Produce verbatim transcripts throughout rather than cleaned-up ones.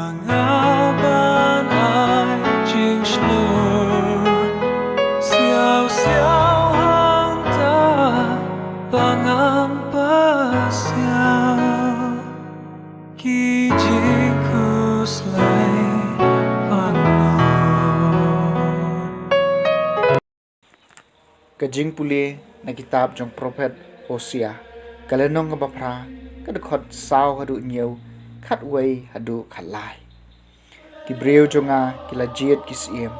Nga ban ai jingshlur siaw siaw hangta ba ngam pasiaw ki jingkhuslai pangno. Ka jingpule na kitab jong prophet Hosea, ka lynnong kaba phra, ka dkhot saw haduh hynñiew, khatwei haduh khatlai. Ki briew jong nga ki la jied ki syiem,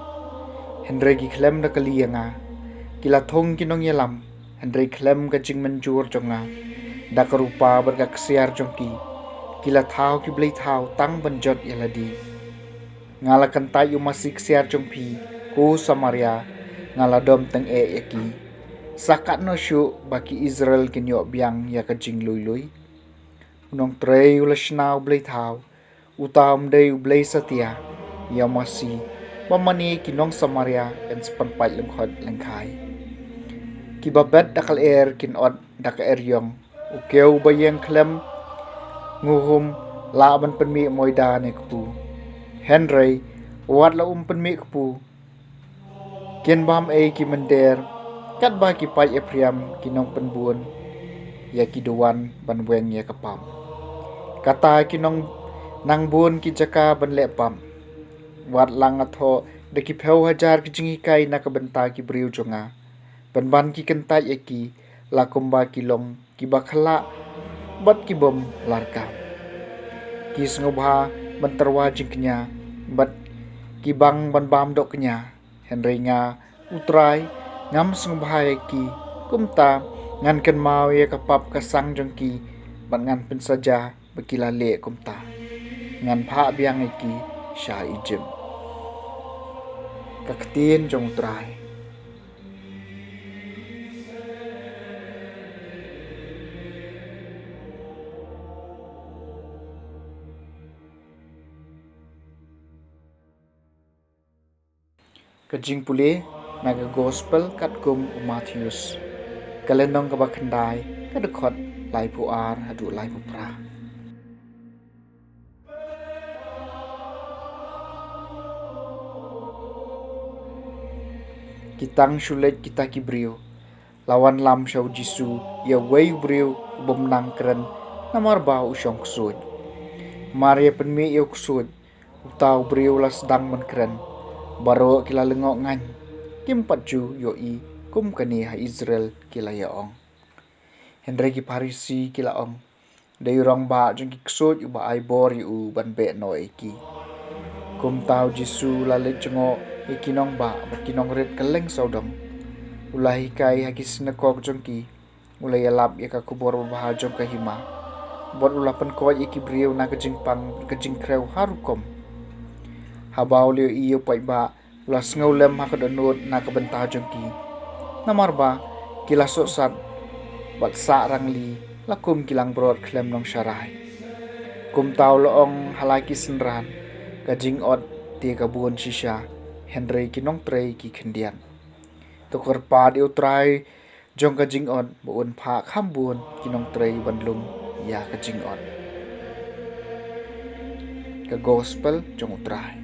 hynrei ki khlem da kylli ïa nga. Ki la thung ki nongïalam, hynrei khlem ka jingmynjur jong nga. Da ka rupa bad ka ksiar jong ki, ki la thaw ki blei thaw tang ban jot ïa lade. Nga la kyntait ïa u masi ksiar jong phi, ko Samaria, nga la dom tyngeh ïa ki. Sa katno shuh ba ki Israel kin ïoh biang ïa ka jinglui lui? U nongtrei u la shna u blei thaw, uta um dei u blei satia, ïa u masi, ba mane ki nong Samaria yn sa pynpait lyngkhot lyngkhai. Kiba bet da ka lyer kin ot da ka eriong, u kiew ba ïeng khlem nguhum lah ban pynmih moida ne kpu. Hynrei wat la um pynmih kpu, kin bam ei ki mynder, katba ki paid Ephraim ki nongpynbun ïa ki duwan ban weng ïa ka pap. Kata ki nongnangbun ki jaka ban leh pap. Wat la nga thoh da ki phew hajar ki jinghikai na ka bynta ki briew jong nga, pynban ki kyntait ïa ki la kumba ki long kiba khlak bad ki bym larkam. Ki sngewbha ban tyrwa jingkñia bad ki bang ban bam dohkñia, hynrei nga U Trai ngam sngewbha ïa ki. Kumta ngan kynmaw ïa ka pap ka sang jong ki bad ngan pynsaja ba ki la leh kumta. Ngan phah biang ïa ki sha Ijipt. Ka ktien jong U Trai. Ka jingpule na ka Gospel katkum u Mathaios, ka lynnong kaba khyndai, ka dkhot laiphew ar haduh laiphew phra. Ki tang shu leit kita ki briew, la wanlam sha u Jisu ïa uwei u briew u bym nang kren, namar ba u shong ksuid. Mar ïa pynmih ïa u ksuid, uta u briew la sdang ban kren. Baroh ki la lyngngoh ngaiñ, kim pat ju ïohi kum kane ha Israel, ki la ïa ong. Hynrei ki Pharisi ki la ong, dei u rangbah jong ki ksuid uba ai bor ïa u ban beh noh ïa ki. Kumta u Jisu u la leit jngoh ïa ki nongbah bad ki nongrit kylleng sawdong. U la hikai ha ki synagog jong ki. U la ïalap ïa ka khubor babha jong ka hima, bad u la pynkoit ïa ki briew na ka jingpang, ka jingkhrew ha rukom. Haba u la ïohi ïa u paidbah, u la sngew lem ha ka dohnud na ka bynta jong ki. Namar ba ki la sohsat bad sah rangli, la kum ki langbrot khlem nongsharai. Kumta u la ong ha la ki synran, ka jingot te ka bun shisha, hynrei ki nongtrei ki khyndiat. To kyrpad ïa U Trai jong ka jingot ba un phah kham bun ki nongtrei ban lum ïa ka jingot. Ka Gospel jong U Trai.